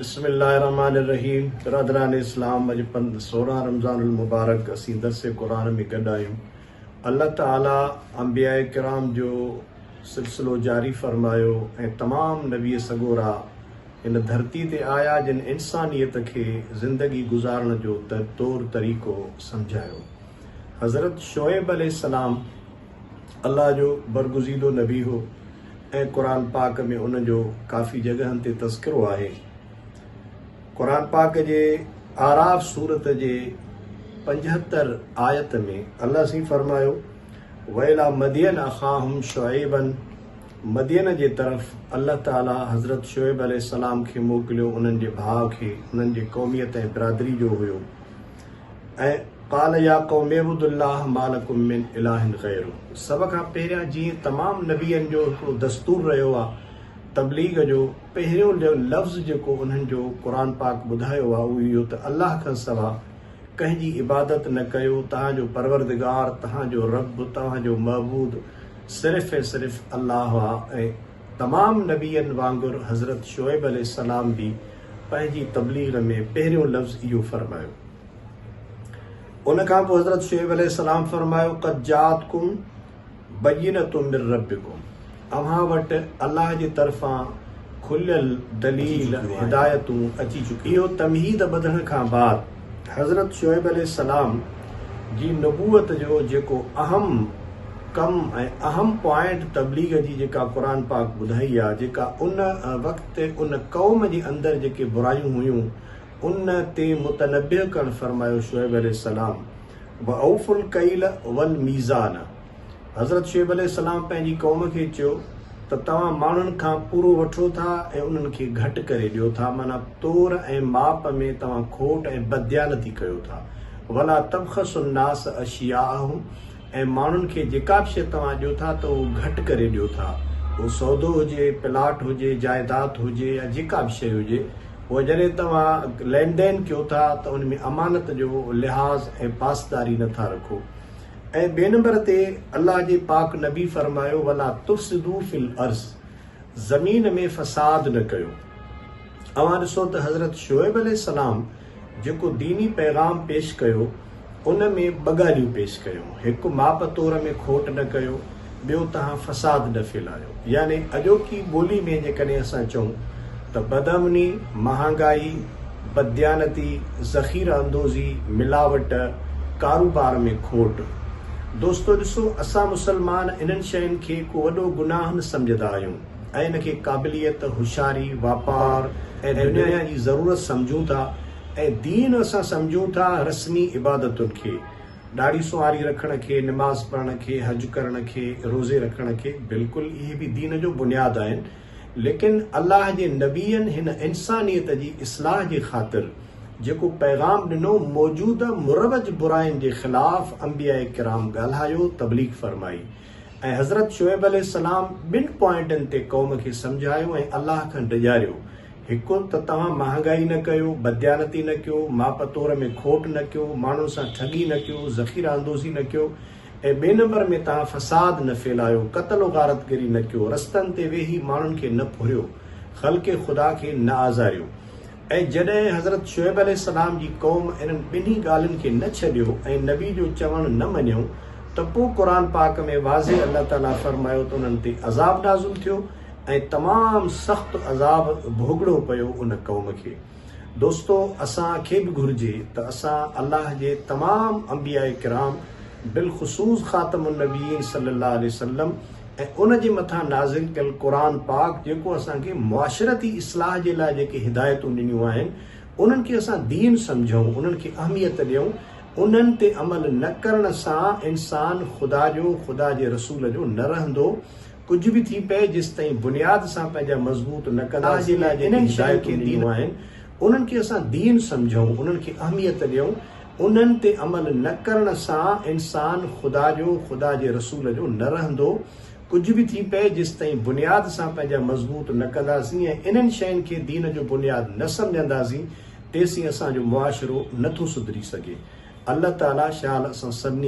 بسم الله الرحمٰن الرحيم برادران اسلام اڄ 16 رمضان المبارڪ اسين درس قرآن ۾ گڏ آهيون الله تعالي انبياء ڪرام جو سلسلو جاري فرمايو ۽ تمام نبي سڳورا هن ڌرتي تي آيا جن انسانيت کي زندگي گذارڻ جو طور طريقو سمجهايو حضرت شعيب عليه السلام الله جو برگزيدو نبي هو ۽ قرآن پاڪ ۾ ان جو ڪافي جڳهن تي تذڪرو آهي. قرآن پاڪ جي اعراف سورت جي 75 آيت ۾ الله سائين فرمايو، وَإِلَىٰ مَدْيَنَ أَخَاهُمْ شُعَيْبًا مدين جي طرف الله تعاليٰ حضرت شعيب عليه السلام کي موڪليو انهن جي ڀاء کي انهن جي قوميت ۽ برادري جو هيو. ۽ قال يا قوم اعبدوا الله ما لڪم من اله غيره سڀ کان پهريان جيئن تمام نبين جو هڪڙو دستور رهيو آ تبليغ جو پهريون لفظ جيڪو انهن جو قرآن پاڪ ٻڌايو آ اهو اهو ته الله کان سوا ڪنهن جي عبادت نه ڪيو توهان جو پروردگار توهان جو رب توهان جو معبود صرف ۽ صرف الله آ ۽ تمام نبين وانگر حضرت شعيب عليه السلام به پنهنجي تبليغ ۾ پهريون لفظ اهو فرمايو. ان کان پوء حضرت شعيب عليه السلام فرمايو، قد جاءتڪم بينة من ربڪم اوهان وٽ الله جي طرفان کليل دليل، هدايتون، اچي چڪيون. اهو تمهيد ٻڌڻ کان بعد حضرت شعيب عليه السلام جي نبوت جو جيڪو اهم ڪم ۽ اهم پوائنٽ تبليغ جي جيڪا قرآن پاڪ ٻڌائي آ جيڪا ان وقت ان قوم جي اندر جيڪي برايون هيون ان تي متنبه ڪرڻ فرمايو شعيب عليه السلام واوفوا الڪيل والميزان حضرت شعيب عليه السلام پنهنجي قوم کي چيو ته توهان ماڻهن کان پورو وٺو ٿا ۽ انهن کي گهٽ ڪري ڏيو ٿا معنيٰ تور ۽ ماپ ۾ توهان کوٽ ۽ بدديانتي ڪيو ٿا ولا تبخسوا الناس اشياءهم ۽ ماڻهن کي جيڪا به شيء توهان ڏيو ٿا ته اهو گهٽ ڪري ڏيو ٿا، اهو سودو هجي، پلاٽ هجي، جائداد هجي يا جيڪا به شيء هجي، اهو جڏهن توهان لين دين ڪيو ٿا ته ان ۾ امانت جو لحاظ ۽ پاسداري نه ٿا رکو. ۽ ٻئي نمبر تي الله جي پاڪ نبي فرمايو ولا تفسدو في الارض زمين ۾ فساد نه ڪيو. اوهان ڏسو ته حضرت شعيب عليه السلام جيڪو ديني پيغام پيش ڪيو ان ۾ ٻه ڳالهيون پيش ڪيون، هڪ ماپ تور ۾ کوٽ نه ڪيو، ٻيو توهان فساد نه ڦهلايو. يعني اڄوڪي ٻولي ۾ جيڪڏهن اسان چئون ته بدامني، مهانگائي، بدديانتي، ذخيره اندوزي، ملاوٽ، ڪاروبار ۾ کوٽ. دوستو ڏسو اسان مسلمان انهن شين کي ڪو وڏو گناهه نه سمجهندا آهيون. ۽ ان کي قابليت، هوشياري، واپار ۽ دنيا جي ضرورت سمجهون ٿا ۽ دين اسان سمجهون ٿا رسمي عبادتن کي، ڏاڙهي سنواري رکڻ کي، نماز پڙهڻ کي، حج ڪرڻ کي، روزي رکڻ کي، بلڪل اهي به دين جو بنياد آهن ليڪن الله جي نبين هن انسانيت جي اصلاح جي خاطر جيڪو پيغام ڏنو موجوده مروج براين جي خلاف انبياء ڪرام ڳالهايو، تبليغ فرمائي. ۽ حضرت شعيب عليه السلام ٻن پوائنٽن تي قوم کي سمجهايو ۽ الله کان ڊڄاريو، هڪ ته توهان مهانگائي نه ڪيو، بدديانتي نه ڪيو، ماپ تور ۾ کوٽ نه ڪيو، ماڻهن سان ٺڳي نه ڪيو، ذخيره اندوزي نه ڪيو ۽ ٻئي نمبر ۾ توهان فساد نه ڦهلايو، قتل و غارتگري نه ڪيو، رستن تي ويهي ماڻهن کي نه ڦريو، خلق خدا کي نه آزاريو. ۽ جڏهن حضرت شعيب عليه السلام جي قوم انهن ٻنهي ڳالهين کي نه ڇڏيو ۽ نبي جو چوڻ نه مڃيو ته پوء قرآن پاڪ ۾ واضح الله تعالي فرمايو ته انهن تي عذاب نازل ٿيو ۽ تمام سخت عذاب ڀوڳڻو پيو ان قوم کي. دوستو اسان کي به گهرجي ته اسان الله جي تمام انبياء ڪرام بالخصوص خاتم النبيين صلي الله عليه وسلم ۽ ان جي مٿان نازل ڪيل قرآن پاڪ جيڪو اسان کي معاشرتي اصلاح جي لاء جيڪي هدايتون ڏنيون آهن انهن کي اسان دين سمجهون انهن کي اهميت ڏيون انهن تي عمل نه ڪرڻ سان انسان خدا جو خدا جي رسول جو نه رهندو ڪجهه به ٿي پئي جيستائين بنياد سان پنهنجا مضبوط نه ڪنداسين ۽ انهن شين کي دين آهن انهن کي اسان دين سمجهون انهن کي اهميت ڏيون انهن تي عمل نه ڪرڻ سان انسان خدا جو، خدا جي رسول جو نه رهندو. ڪجهه به ٿي پئي جيستائين بنياد سان پنهنجا مضبوط نه ڪنداسين ۽ انهن شين کي دين جو بنياد نه سمجهنداسين تيسين اسان جو معاشرو نه ٿو سڌري سگهي. الله تعالي شال اسان سڀني.